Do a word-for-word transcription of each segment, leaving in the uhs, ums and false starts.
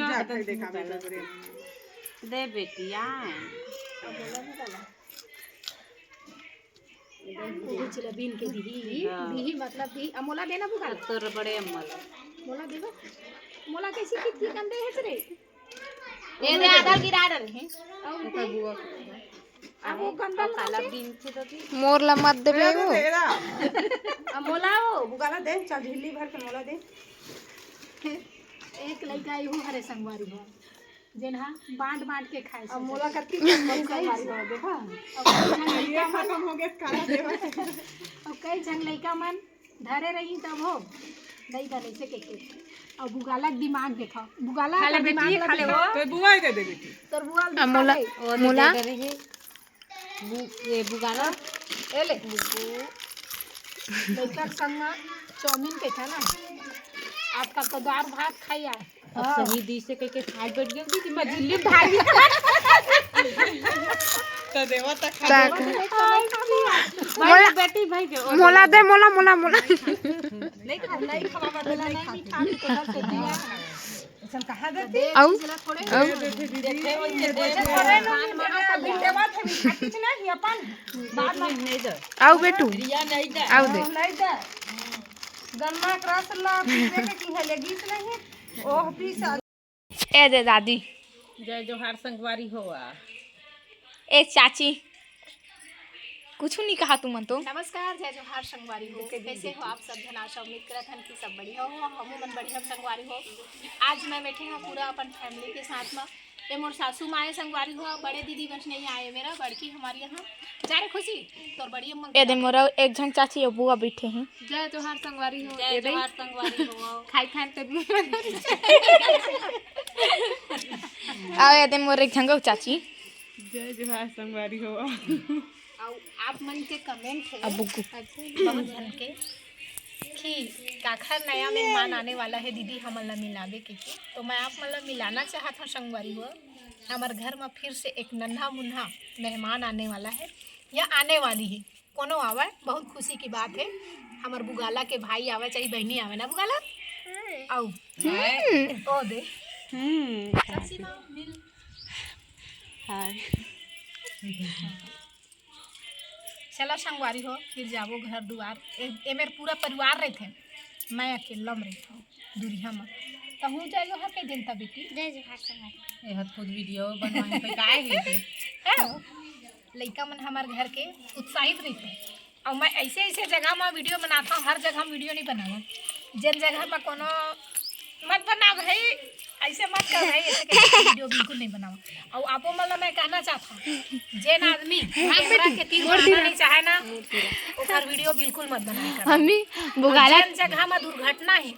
जा, फिर देखा, मैं तो बड़े दे बेटिया। उही चला बीन के दिही, हाँ। दिही मतलब दिही। अब मोला देना बुका। तोर बड़े अम्मा ला। मोला देबो? मोला कैसे कित की कन दे है रे? ये दे आधा गिरा डर है। और ओकर बुआ। अब वो गंदा अब काला लगे। बीन के दो दी। मोर ला मत देबे वो। अब मोला वो। बुकाला दे, चल झिल्ली भर के मोला दे। एक लइका इहू हरे संगवारी हो। जेन हा बांट बांट के खाए अब से। मोला कत्ती कम संगवारी हो, देखा? अब कई झन ये लइका मन, खत्म हो गया, काला देवा। अब कई झन लइका मन धरे रही तब हो, दई दे ऐसे के के। अब बुगाला के दिमाग देखा, बुगाला खा ले का दिमाग बेटी, लग खा ले गया। वो। तो बुआ ही दे दे बेटी। तोर बुआ अब दिखा मोला, दे। वो दे मोला। दे रही। बु-, ये बुगाला। ए ले। लइका के संग चाउमीन के था ना, आजकल तो दाल भात खाई आए। अब हाँ। सही दी से कह के खाए बैठ गई कि मैं झिल्ली में ढाल दी। तो देवा तक खा ताक। ले। भाई, मोला, बेटी, भाई के, मोला दे, मोला, मोला, मोला। नहीं खा, नहीं खवा, नहीं खा। अइसन कहाँ देती? अउ? अउ? देखे वही देखे। देखे वही देखे। देवा थे मीठा कुछ नहीं, अपन बात नहीं, नहीं दे। अउ बेटू? रिया नहीं दे। अउ दे। नहीं दे। गन्ना के रस ला पीबे के किहे ले गीत नहीं। ओह पीस। ए दे दादी। जय जोहार संगवारी हो। ए चाची, कुछ नहीं कहा तुमन तो। नमस्कार, जय जोहार संगवारी हो। कैसे हो आप सब झन? आशा उम्मीद करत हन कि सब बढ़िया हो, हमू मन बढ़िया संगवारी हो। आज मैं बैठे हूँ पूरा अपन family के साथ में। ये मोर सासू माँ है संगवारी हो, बड़े दीदी बस नहीं आए मेरा, बड़की हमारे यहाँ जा रे खुशी, तोर बड़ी अम्मा ए दे मोर एक झन चाची अउ बुआ बैठे हैं। जय जोहार संगवारी हो। जय जोहार संगवारी हो। खाई खान तो अउ ए दे मोर एक झन अउ चाची। जय जोहार संगवारी हो। अउ आप मन के comment है अब बुक। बहुत झन के कि काखर नया मेहमान आने वाला है दीदी, हमन ला मिलावे के, के। तो मैं आप मन ला मिलाना चाहत हूँ संगवारी हो, हमर घर में फिर से एक नन्हा मुन्हा मेहमान आने वाला है या आने वाली है। कोनो आवे, बहुत खुशी की बात है। हमर बुगाला के भाई आवे, चाहे बहनी आवे ना बुगाला? अउ। हम्म। ओ दे। हम्म। चाची माँ, मिल। हाय। चला संगवारी हो, फिर जाबो घर दुआर। ए, ए मेर पूरा परिवार रहिथे, मैं अकेल्ला में रहिथौं दुरिहा में। कहूँ जय जोहार कह देन त बेटी। जय जोहार संगवारी। ए हर खुद video बनवाए पे काहे हे? हाँ। लइका मन हमार घर के उत्साहित रहिथे। अउ मैं ऐसे ऐसे जगह में video बनाथौं, हर जगह हम video नहीं बनावा। जेन जगह में कोनो मत बना भाई, ऐसे मत कर भाई, ऐसे कैसे video बिल्कुल नहीं बनावा। अउ आपो मन ला मैं कहना चाहत हूँ, जेन आदमी camera के तीर आना नहीं चाहे ना, ओकर video बिल्कुल मत बनाए कर। हमी बुगाला जेन जगह में दुर्घटना है,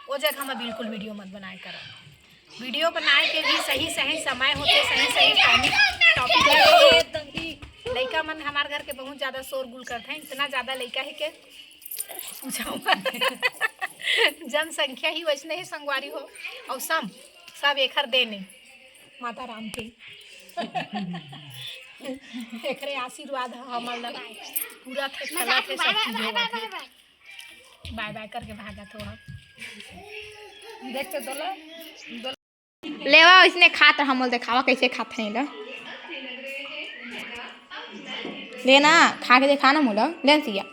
वो जगह में बिल्कुल video मत बनाए कर। Video बनाए के भी सही सही समय होथे, सही सही topic, topic होथे। लइका मन हमार घर के बहुत ज्यादा शोरगुल करथे, इतना ज्यादा लइका हे के पूछो मत। जनसंख्या ही वैसने हे संगवारी हो, अउ सब, सब एखर देन हे माता राम के। एकरे आशीर्वाद ह हमर ला पूरा थे, चलत हे, सब चीज होवत हे। Bye bye करके भागत हो। देख तो दोला, दोला। लेवा, इसने खात रहा, मोल देखावा कैसे खात है ला। लेना, खा के देखा ना मोला, लेन सिया।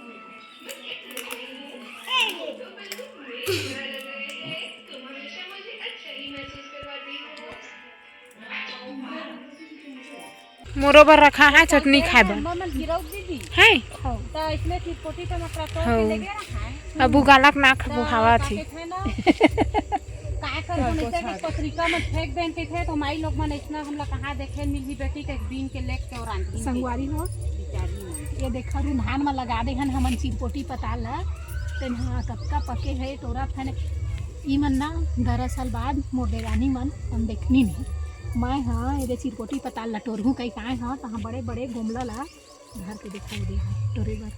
मोरो बर रखा है चटनी खाए बर। अम्मा मन गिरौत दीदी। है? हाँ। त इसने चिरपोटी टमाटर तोड़ के हौ। लेगे रखा है। अब उगालक ना खाबो, त हवा थी। का कथे ना? काय करबो, नहीं तो पत्रिका में फेंक देन के थे, तो माई लोग मन इतना हमला कहाँ देखे मिलही बेटी के बीन के लेके और आंटी के। संगवारी हो। बेचारी मन। ये देखा रू धान में लगा दे हन हमन चिरपोटी पताल ला। तेन हा कतका पके है, टोरत हन। ई मन ना दरा साल बाद मोर देरानी मन हम देखनी नहीं। मैं हाँ, एदे चिरपोटी पताल ला टोरहूँ कई काय हाँ, तहाँ बड़े-बड़े गोमला ला धर के दिखाई दे हाँ, टोरे बर।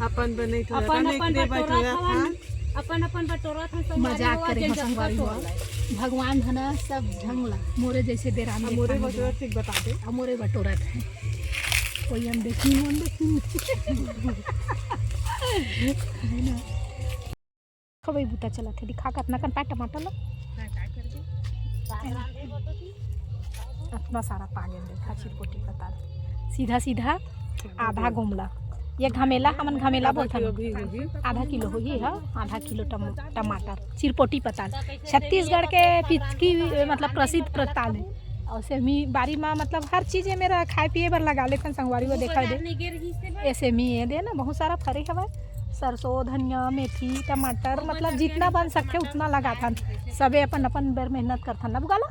अपन बनई तो अपन, अपन बटोरा थन, अपन, अपन बटोरा थन, संगवारी मजाक हो, करे जेन हो, जतका संगवारी हो। टोर ला। भगवान ह ना सब ढंग ला, मोरे जैसे देरानी अब मोरे जेठानी बटोरा ला। ठीक बता दे। अब मोरे बटोरा थन। कोई अनदेखी, अनदेखी। है ना? खबई बूता चलत हे, दिखा कतना कन पाए टमाटर ला। हाँ, का करबे? इतना सारा पागे देखा, चिरपोटी पताल, सीधा सीधा आधा गोमला। ये घमेला, हमन घमेला बोलथन। आधा किलो होही ह, आधा किलो टम-, टमाटर, चिरपोटी पताल, छत्तीसगढ़ के पिचकी, मतलब प्रसिद्ध पताल हे। अउ सेमी बारी म, मतलब हर चीज ये मेरा खाए पिए बर लगा लेथन संगवारी, वो देखा दे। ये सेमी ये दे ना, बहुत सारा फरे हवय। सरसों, धनिया, मेथी, टमाटर, मतलब जितना बन सकथे उतना लगाथन। सबे अपन अपन बर मेहनत करथन ना बुगाला।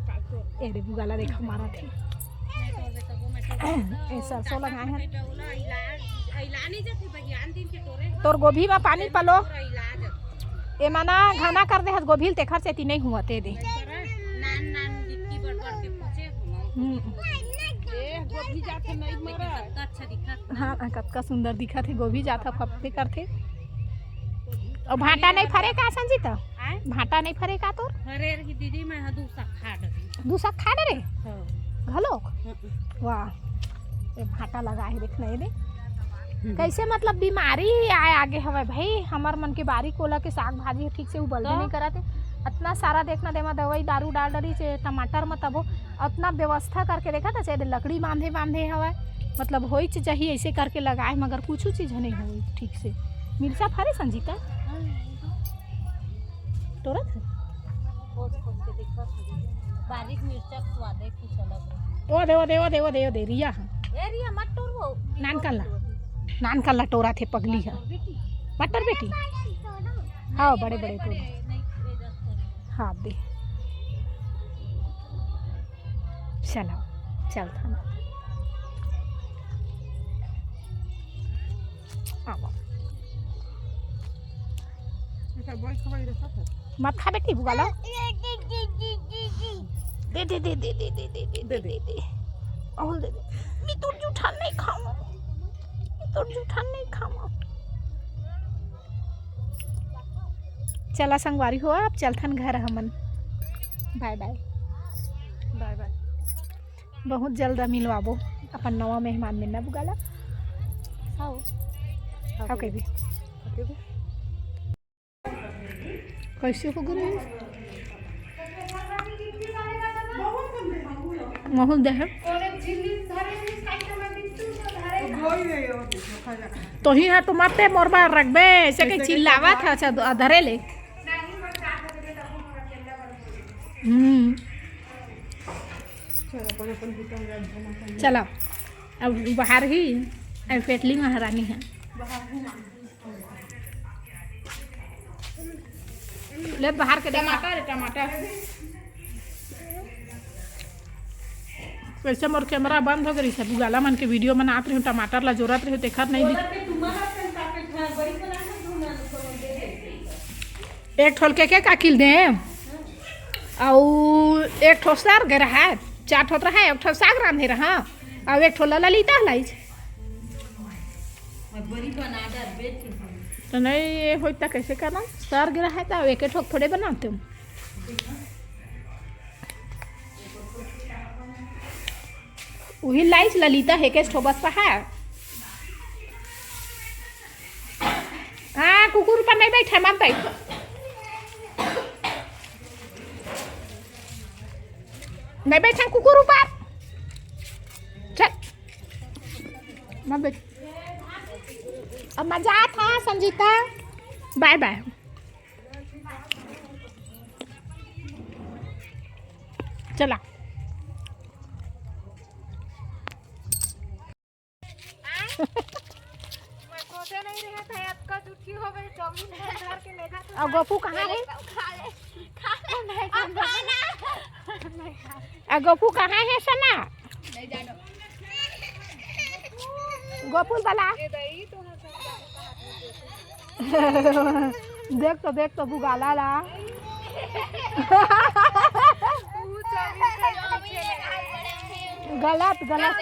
ए रे बुगाला देखा मारत हे। ए सरसों लगाए हन। तोर गोभी म पानी पलो। ए मना घना कर दे हस गोभी ल, तेखर सेती नइ हुवत ए दे। हम्म। हाँ, कतका सुंदर दिखत हे, गोभी जात ह फपते करथे। अउ भांटा नइ फरे का संजीता? आय? भांटा नइ फरे का तोर? फरे रही दीदी, मैं ह दू साग खा डरी। दू साग खा डरे? हाँ। घलोक? हाँ। वाह, ये भांटा लगा हे, देखना ये दे। हम्म। कैसे मतलब बीमारी आए आगे हवय भाई, हमर मन के बारी कोला के साग भाजी ठीक से उबलबे तो? नहीं करत हे। अतना सारा देखना दे म दवाई दारू डाल डरी से टमाटर म तबो अतना व्यवस्था करके देखा था, चाहे लकड़ी बांधे बांधे हवय, मतलब होई च चाहिए ऐसे करके लगाए, मगर कुछ चीज नहीं होई ठीक से। मिर्चा फरे संजीता? टोरत हे? बारीक मिर्चा के स्वादे कुछ अलग हे। ओ दे, ओ दे, ओ दे, ओ दे, ओ दे, रिया ह। ए रिया, मत टोर वो। नान काला। नान काला टोरा थे पगली ह। मटर बेटी। हाँ, बड़े, बड़े टोर। हाँ, दे। चलो, चलथन। आवा। मत खा बेटी, बुगाला। दे, दे, दे। अउ दे दे। मैं तोर जूठा नहीं खाऊं। मैं तोर जूठा नहीं खाऊं। चला संगवारी हो, अब चलथन घर हमन। बाय बाय। बाय बाय। बहुत जल्द मिलवाबो अपन नवा मेहमान में ना बुगाला। आओ। आओ कभी। कैसे हो गए? महूल दे है। तो ही है तो मत मोर बार रखबे, ऐसे के चिल्लावत है, अच्छा, धरे ले। हम्म। चला, अब बाहर ही, अब पेटली महारानी है। ले बाहर के देखा। टमाटर, टमाटर। वैसे मोर कैमरा बंद हो गई है, बुगाला मन के वीडियो बनात रही हूँ, टमाटर ला जोरत रही हूँ, देखत नहीं दिख। एक ठोल के, के का किल दे, अउ एक ठो सर गे रहा, चार ठो रहा, एक ठो साग रांधे रहा, अउ एक ठो ललिता हलाई। तो नहीं ये होता कैसे करना, सर गे रहा तो एक ठो थोड़े बनाते हूँ। उही लाइच ललिता हे के ठो बस पहा। हाँ, कुकुर ऊपर नहीं बैठे, मत बैठ। नहीं बैठे कुकुर ऊपर। चल। मत बैठ। अब मजा था संजीता। बाय बाय। चला। मैं सोचे नहीं रहे था, अतका जुठी हो गई, चाउमीन धर धर के लेगा तो। और गोपू कहाँ है? खा ले, खा ले। नहीं, अब खाना। नहीं खा। और गोपू कहाँ है सना? नहीं जानो। गोपू वाला। ये दही तो है सब। देख तो, देख तो बुगाला ला। गलत, गलत।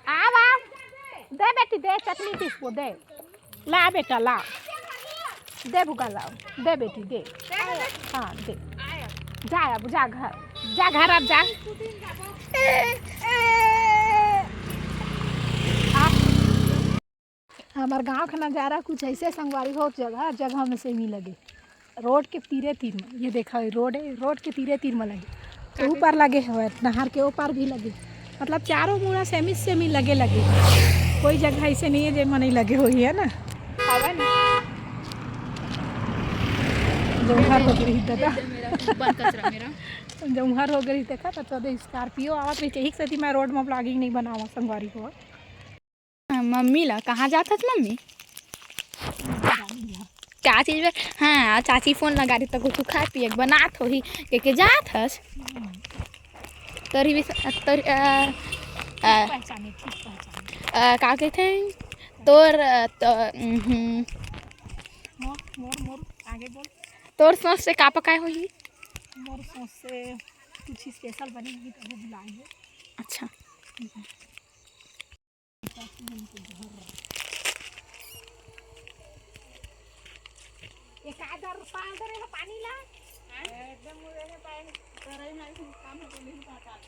आव, आव। दे बेटी, दे चटनी पीस को दे। ला बेटा, ला। दे बुगाला, दे बेटी, दे। हाँ, दे। जा अब, जा घर। जा घर अब, जा। आ। हमार गांव का नजारा कुछ ऐसे संगवारी हो, जगह जगह में सेमी लगे, रोड के तीरे तीर में। ये देखा, रोड है, रोड के तीरे तीर में लगे, तो ऊपर लगे हवे, नहर के ऊपर भी लगे, मतलब चारों मुड़ा सेमी सेमी लगे लगे। कोई जगह ऐसे नहीं है जेमा नहीं लगे होही, है ना? हवा ना। जौहर हो गई दादा। ये मेरा बंद कचरा मेरा। जौहर हो गई, देखा तो तोदे स्कॉर्पियो आवत रही, एक सेती मैं रोड में ब्लॉगिंग नहीं बनावा संगवारी हो। मम्मी ला कहाँ जात हस मम्मी? चाची बे, हाँ, चाची फोन लगा रही तो कुछ खाए पिए के बनात होही, के के जात हस? तोरी भी तोरी, अ, अ, पहचाने, ठीक पहचाने। अ, का कहते हैं? तोर, अ, तो, उहुं। मोर, मोर, मोर, आगे बोल। तोर सोच से का पकाए होही? मोर सोच से कुछ स्पेशल बनेगी, तभी बुलाएंगे। अच्छा। एक आदर पाल दे रहे हो पानी ला। एकदम मुझे में पाए, करे में ऐसे काम हो गई, नहीं पता।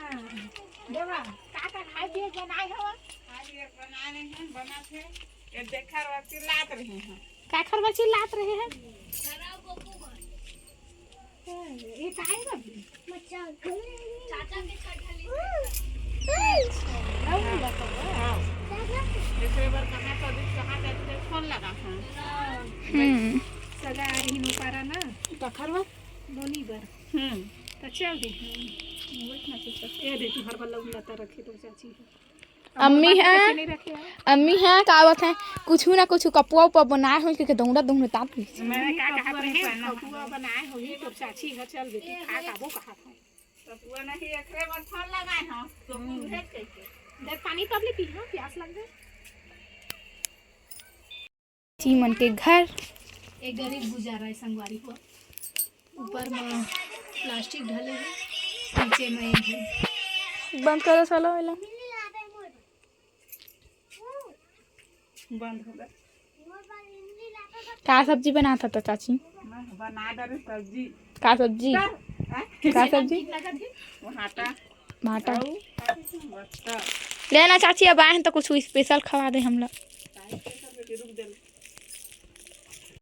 हाँ। देवा, का का खाए पिए बनाए हो? आज ये बना रहे हैं, बना थे। ये देखा रहा, चिल्लात रहे हैं। का खरवा चिल्लात रहे हैं? ये काहे बाबू? चाचा के छठा लिस्ट। हाँ। एकरे बर कहाँ तो अभी कहाँ जाते थे, फोन लगा। हाँ। हम्म। सगा आ रही नु पारा ना। तो खरवा? दोनी बर। हम्म। तो चल दे। हम्म। वही ना चल। ये देखी, हर बार लगुन लता रखी तो चाची है। अम्मी है, अम्मी है, का आवत है, कुछ ना कुछ कपुआ उपा बनाए हो, क्योंकि दौड़ा दौड़ा ताप रही। मैं का कहत रहे, कपुआ बनाए होही तो चाची घर चल बेटी, खा काबो कहत है। कपुआ नहीं, एकरे बर फोन लगाए हो, तो भेज कैसे? देख पानी तब ले पी, हाँ, प्यास लग जाए। चीमन के घर। एक गरीब गुजारा है संगवारी हो। ऊपर में प्लास्टिक ढले है, नीचे में ये है। बंद करो साला वाला। बंद हो गया। का सब्जी बनात हस चाची? मैं बना दे रहे सब्जी। का सब्जी? कर, हैं? का सब्जी? भाटा। भाटा। ले ना चाची, अब आए हैं तो कुछ स्पेशल खवा दे हमला।